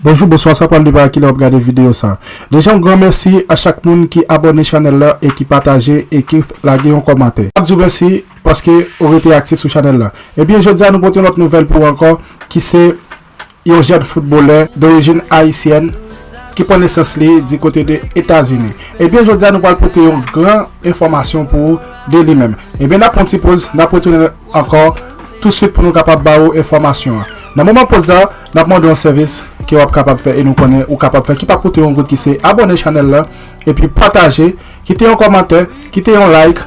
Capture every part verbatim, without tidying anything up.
Bonjou, bonswa, sa pral depann kilè w ap gade videyo sa. Deja, yon gran mèsi a chak moun ki abòne chanèl la e ki pataje e ki lage yon kòmantè. M ap di w mèsi paske ou rete aktif sou chanèl la. Ebyen, jodi a nou pote yon lòt nouvèl pou ou ankò, ki se yon jèn foutbolè dorijin ayisyèn ki pran nesans li di kote de Etazini. Ebyen, jodi a nou pral pote yon gran enfòmasyon pou ou de li menm. Ebyen, n ap pran ti poz, n ap retounen ankò touswit pou nou kapab ba ou enfòmasyon an. Nan moman poz la, n ap mande yon sèvis ke w ap kapab fè e nou konnen ou kapab fè ki pa koute yon goud, ki se abòne chanèl la, epi pataje, kite yon kòmantè, kite yon like.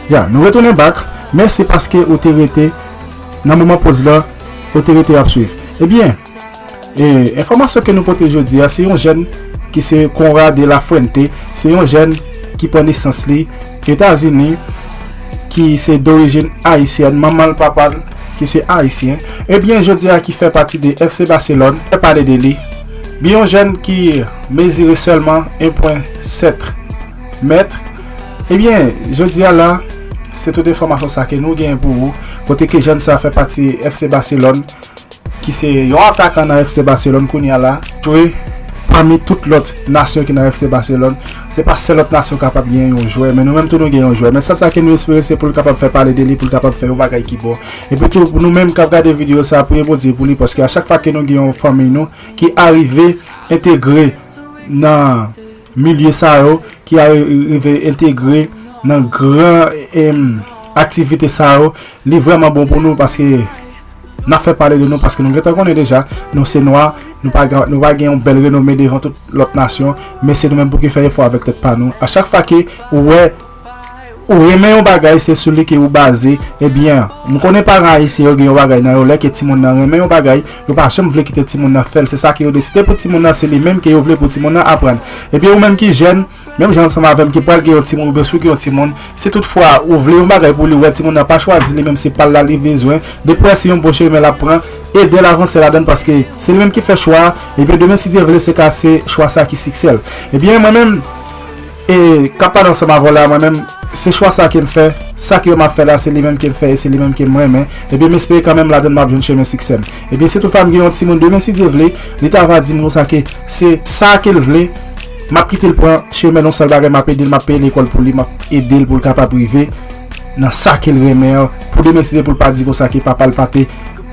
Ya, nou retounen back. Mèsi paske ou te rete nan moman poz la, ou te rete ap swiv. Ebyen, e, enfòmasyon ke nou pote jodi a, se yon jèn ki se Conrad de la Fuente, se yon jèn ki pran nesans li Etazini, ki se dorijin ayisyèn, manman l, papa l, ki se ayisyen. Ebyen, jodi a ki fè pati de F C Barcelone, fè pale de li. Byen yon jèn ki mezire sèlman en pwen sèt mèt. Ebyen, jodi a la, se tout enfòmasyon sa ke nou genyen pou ou, kote ke jèn sa fè pati F C Barcelone, ki se yon atakan nan F C Barcelone kounye a la, jwe pami tout lòt nasyon ki nan F C Barcelone. Se pa sèl lòt nasyon kapab gen yon jwè, men nou menm tou nou gen yon jwè. Men sèl sa ke nou espere se pou l kapab fè pale de li, pou l kapab fè yon bagay ki bon. Epi tou, pou nou menm k ap gade videyo sa, priye Bondye pou li, paske a chak fwa ke nou gen yon fanmi nou ki arive entegre nan milye sa yo, ki a rive entegre nan gran, em, aktivite sa yo, li vrèman bon pou nou paske n ap fè pale de nou, paske nou gentan konnen deja, nou se nwa, nou pa, gen- nou pa gen yon bèl renome devan tout lòt nasyon, men se nou menm pou ki fè efò avèk tèt pa nou. A chak fwa ke ou wè ou renmen yon bagay, se sou li ke ou baze. Ebyen, m konnen paran ayisyen yo gen yon bagay nan yo, lè ke timoun nan renmen yon bagay, yo pa janm vle kite timoun nan fè l. Se sa ke yo deside pou timoun nan, se li menm ke yo vle pou timoun nan aprann. Ebyen, ou menm ki jèn, menm jan ansanm avè m ki pral gen yon timoun oubyen si w gen yon timoun, si toutfwa ou vle yon bagay pou li, ou wè timoun nan pa chwazi li menm, se pa l la li bezwen, depi w wè se yon bon chemen l ap pran, ede l avanse ladan l paske se li menm ki fè chwa a, ebyen demen si Dye vle se ka se chwa sa ki siksè l. Ebyen mwen menm, e k ap pale ansanm avè w la, mwen menm, se chwa sa ke m fè, sa ke m ap fè la, se li menm ke m fè e se li menm ke m renmen. Ebyen, m espere kanmenm ladan l m ap jwenn chemen siksè m. Ebyen, si toutfwa m gen yon timoun demen, si Dye vle, li ta va di m konsa ke se sa ke l vle, m ap kite l pran chemen l yon sèl bagay, m ap ede l, m ap peye lekòl pou li, m ap ede l pou l kapab rive nan sa ke l renmen an, pou demen, si Dye pou l pa di konsa ke papa l pa te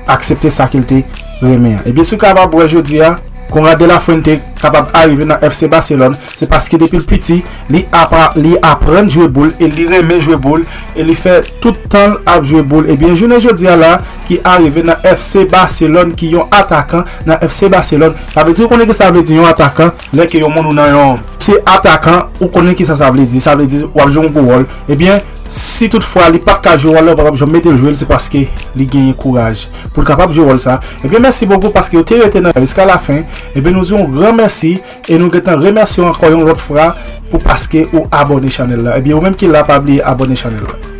aksepte sa ke l te renmen an. Ebyen, si w kapab wè jodi a, Conrad de la Fuente kapab arive nan F C Barcelone, se paske depi l piti, li apa- li aprann jwe boul e li renmen jwe boul e li fè tout tan l ap jwe boul. Ebyen, jounen jodi a la, ki arive nan F C Barcelone, ki yon atakan nan F C Barcelone. Sa vle di, ou konnen ki sa vle di yon atakan, lè ke yon moun ou nan yon, se atakan, ou konnen ki sa sa vle di. Sa vle di, w ap jwe yon gwo wòl. Ebyen, si toutfwa li p ap ka jwe wòl la, ou pa t ap janm mete l jwe l, se paske li genyen kouraj pou l kapab jwe wòl sa. Ebyen, mèsi bokou paske w te rete nan jiska lafen. Ebyen, nou di yon gran mèsi e nou gentan remèsye w ankò yon lòt fwa pou paske ou abòne chanèl la. Ebyen, ou menm ki la, pa bliye abòne chanèl la.